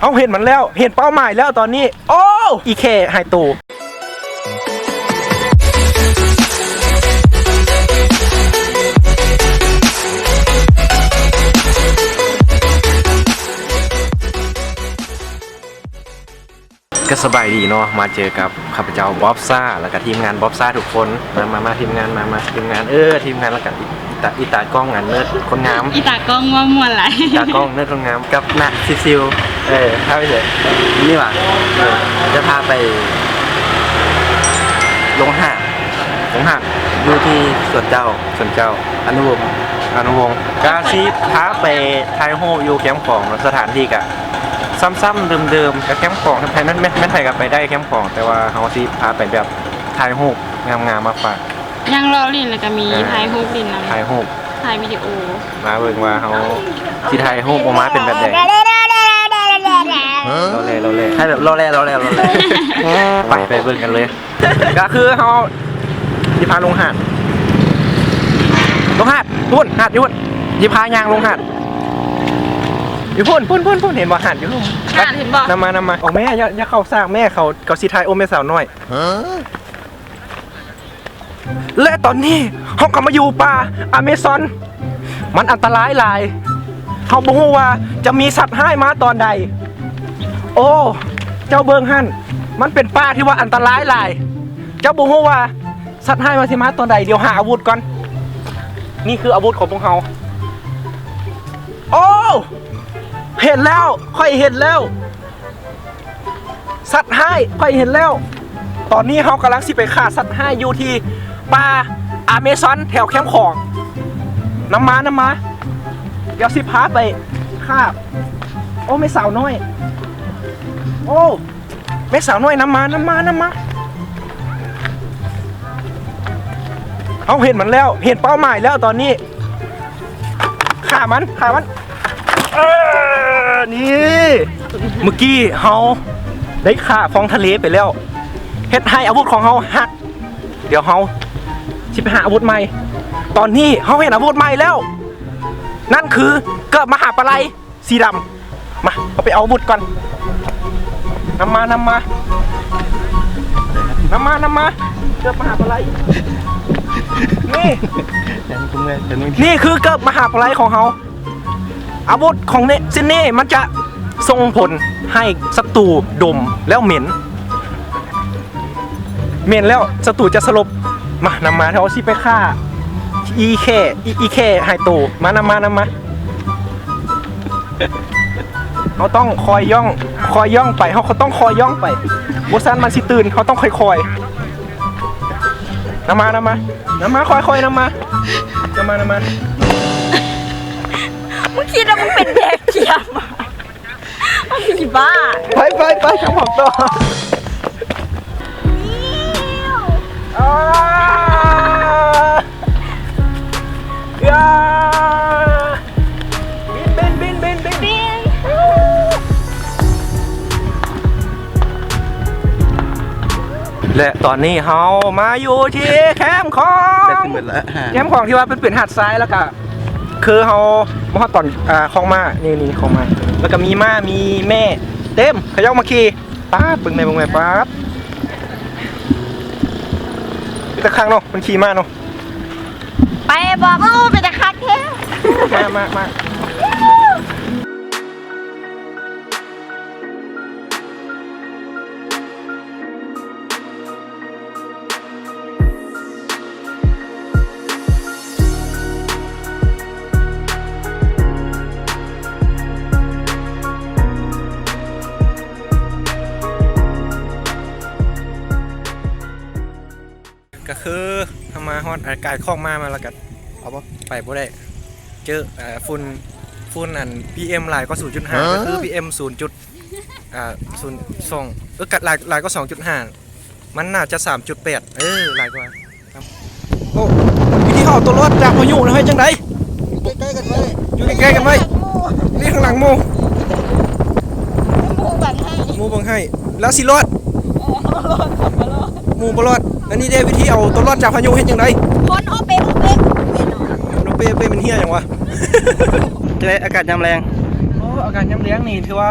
ເຮົາເຫັນມັນແລ້ວ ເຫັນເປົ້າໝາຍແລ້ວຕອນນີ້. ໂອ້ ອີແຄຫາຍໂຕ. ກໍສະບາຍດີເນາະ ມາເຈີກັບຂ້າພະເຈົ້າບອບຊາ ແລ້ວກໍທີມງານບອບຊາທຸກຄົນ. ມາ ມາ ມາ ທີມງານ ມາ ມາ ທີມງານ ເອີ ທີມງານ ແລ້ວກໍອີ ອີຕາ ອີຕາກ້ອງອັນເນີດຄົນງາມ ອີຕາກ້ອງມ່ວນໆຫຼາຍ ອີຕາກ້ອງເນີດຄົນງາມ ກັບນະຊິວໆ. ເອີ ພາໄປໃສ? ນີ້ຫວາ? ເອີ ຈະພາໄປລົງຫາດ ລົງຫາດຢູ່ທີ່ສວນເຈົ້າ ສວນເຈົ້າ ອະນຸວົງ ອະນຸວົງ ກະຊິພາໄປຖ່າຍຮູບຢູ່ແຄມຂອງເນາະ. ສະຖານທີ່ກະຊ້ຳໆເດີມໆ ກະແຄມຂອງ ແມ່ນ ແມ່ນ ແມ່ນໃຜກະໄປໄດ້ແຄມຂອງ ແຕ່ວ່າເຮົາຊິພາໄປແບບຖ່າຍຮູບງາມໆມາຝາກ. ຍ່າງເລາະຫຼິ້ນ ແລ້ວກະມີ ເອີ ຖ່າຍຮູບຫຼິ້ນນຳ ຖ່າຍຮູບ ຖ່າຍວິດີໂອ. ມາເບິ່ງວ່າເຮົາຊິຖ່າຍຮູບອອກມາເປັນແບບໃດ. ລໍແລ ລໍແລ ໃຫ້ແບບລໍແລ ລໍແລ ລໍແລ. ໄປ ໄປເບິ່ງກັນເລີຍ. ກໍຄືເຮົາຊິພາລົງຫາດ ລົງຫາດ ພຸ້ນ ຫາດຢູ່ພຸ້ນ. ຊິພາຍ່າງລົງຫາດ ຢູ່ພຸ້ນ ພຸ້ນ ພຸ້ນ ພຸ້ນ. ເຫັນບໍ່? ຫາດຢູ່ລຸ່ມ. ຫາດເຫັນບໍ່? ນຳມາ ນຳມາ. ໂອ້ແມ່ ຢ່າ ຢ່າເຂົ້າສາກແມ່ ເຂົາ ເຂົາຊິຖ່າຍໂອແມ່ສາວນ້ອຍ. ແລະຕອນນີ້ເຮົາກໍມາຢູ່ປ່າອາເມຊອນ ມັນອັນຕະລາຍຫຼາຍ ເຮົາບໍ່ຮູ້ວ່າຈະມີສັດຮ້າຍມາຕອນໃດ. ໂອ້ ເຈົ້າເບິ່ງຫັ້ນ ມັນເປັນປ່າທີ່ວ່າອັນຕະລາຍຫຼາຍ ເຈົ້າບໍ່ຮູ້ວ່າສັດຮ້າຍມັນຊິມາຕອນໃດ. ດຽວຫາອາວຸດກ່ອນ. ນີ້ຄືອາວຸດຂອງພວກເຮົາ. ໂອ້ ເຫັນແລ້ວ ຂ້ອຍເຫັນແລ້ວ. ສັດຮ້າຍ ຂ້ອຍເຫັນແລ້ວ. ຕອນນີ້ເຮົາກຳລັງຊິໄປຂ້າສັດຮ້າຍຢູ່ທີ່ປ່າອາເມຊອນແຖວແຄມຂອງ. ນຳມາ ນຳມາ ດຽວຊິພາໄປຂ້າ. ໂອ້ ແມ່ສາວນ້ອຍ ໂອ້ ແມ່ສາວນ້ອຍ ນຳມາ ນຳມາ ນຳມາ. ເຮົາເຫັນມັນແລ້ວ ເຫັນເປົ້າໝາຍແລ້ວຕອນນີ້. ຂ້າມັນ ຂ້າມັນ. ເອີ ນີ້ ມື້ກີ້ເຮົາໄດ້ຂ້າຟອງທະເລໄປແລ້ວ ເຮັດໃຫ້ອາວຸດຂອງເຮົາຫັກ. ດຽວເຮົາຊິໄປຫາອາວຸດໃໝ່. ຕອນນີ້ເຮົາເຫັນອາວຸດໃໝ່ແລ້ວ ນັ້ນຄືເກີບມະຫາປະໄລສີດຳ. ມາ ເຮົາໄປເອົາອາວຸດກ່ອນ. ນຳມາ ນຳມາ ນຳມາ ນຳມາ. ເກີບມະຫາປະໄລ ນີ້ ນີ້ຄືເກີບມະຫາປະໄລຂອງເຮົາ. ອາວຸດຂອງເນ ຊິນນີ້ ມັນຈະສົ່ງຜົນໃຫ້ສັດຕູດົມແລ້ວເໝັນ. ເໝັນແລ້ວສັດຕູຈະສະຫຼົບ. ມາ ນຳມາ ເຮົາຊິໄປຂ້າອີແຄ ອີ ອີແຄຫາຍໂຕ. ມາ ນຳມາ ນຳມາ. ເຮົາຕ້ອງຄ່ອຍຍ່ອງ ຄ່ອຍຍ່ອງໄປ ເຮົາກໍຕ້ອງຄ່ອຍຍ່ອງໄປ ບໍ່ຊັ້ນມັນຊິຕື່ນ. ເຮົາຕ້ອງຄ່ອຍໆ. ນຳມາ ນຳມາ ນຳມາ ຄ່ອຍໆ ນຳມາ ນຳມາ ນຳມາ. ມຶງຄິດວ່າມຶງເປັນແບກກຽມ ມຶງຜີບ້າ. ໄປ ໄປ ໄປ ທຳຂອງຕໍ່. ອ້າ ຢ່າ ບິນ ບິນ ບິນ ບິນ ບິນ ບິນ. ແລະຕອນນີ້ເຮົາມາຢູ່ທີ່ແຄມຂອງ ແຄມຂອງທີ່ວ່າເປັນ ເປັນຫາດຊາຍ ແລ້ວກະຄືເຮົາມາຮອດຕອນ ອ່າ ຄອງມ້າ ນີ້ ນີ້ຄອງມ້າ ແລ້ວກະມີມ້າ ມີແມ້ເຕັມ ເຂົາເຈົ້າມາຂີ່. ປາດ ເບິ່ງແດ່ ເບິ່ງແດ່ ປາດ ເປັນຕາຄັກເນາະ ມັນຂີ່ມ້າເນາະ. ໄປບອກ ໂອ້ ເປັນຕາຄັກແທ້ ມາ ມາ ມາ. ກໍຄືເຮົາມາຮອດ ອາ ກາຍຄອກມ້າມາ ແລ້ວກໍ ເອົາບໍ່ ໄປບໍ່ໄດ້ ເຈີ ເອີ ຝຸ່ນ ຝຸ່ນອັນ ພີເອັມ ຫຼາຍກວ່າສູນຈຸດຫ້າ ເອີ ກໍຄື ພີເອັມ ສູນຈຸດ ອ່າ ສູນສອງ ເອີ ກະ ຫຼາຍ ຫຼາຍກວ່າສອງຈຸດຫ້າ ມັນໜ້າຈະສາມຈຸດແປດ ເອີ ຫຼາຍກວ່າ. ໂອ້ ວິທີເຮົາເອົາຕົວລອດຈາກພາຍຸນະ ເຮັດຈັ່ງໃດ? ຢູ່ໃກ້ໆກັນໄວ້ ຢູ່ໃກ້ໆກັນໄວ້ ນີ້ຂ້າງຫຼັງໝູ່ ໝູ່ບັງໃຫ້ ໝູ່ບັງໃຫ້ ແລ້ວຊິລອດ ເອີ ບໍ່ລອດ ບໍ່ລອດ ໝູ່ບໍ່ລອດ. ອັນນີ້ເດ້ ວິທີເອົາຕົວລອດຈາກພາຍຸເຮັດຈັ່ງໃດ? ຄົນໂອເປ ໂອເປ ໂອເປ ໂອເປ ແມ່ນເຫື່ອຫຍັງວະ? ຈັ່ງໃດອາກາດຍາມແລງ? ໂອ້ ອາກາດຍາມແລງນີ້ຖືວ່າ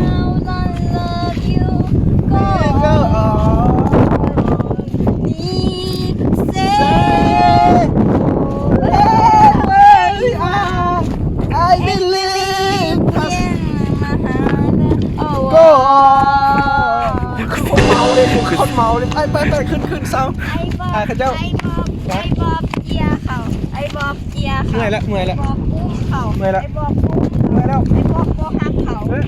How I love you. Go on. Say wherever you are. I believe. Go on. ໂຄດເມົາເລີຍ ໂຄດເມົາເລີຍ. ໄປ ໄປ ໄປ ຂຶ້ນ ຂຶ້ນ ເຊົາ. ໄອ້ບອບ ໄອ້ເຂົາເຈົ້າ ໄອ້ບອບ ໄອ້ບອບເຈຍເຂົາ ໄອ້ບອບເຈຍເຂົາ. ເມື່ອຍແລ້ວ ເມື່ອຍແລ້ວ ໄອ້ບອບອຸ້ມເຂົາ ເມື່ອຍແລ້ວ ໄອ້ບອບ ເມື່ອຍແລ້ວ ໄອ້ບອບບໍ່ຮັກເຂົາ. ເອີ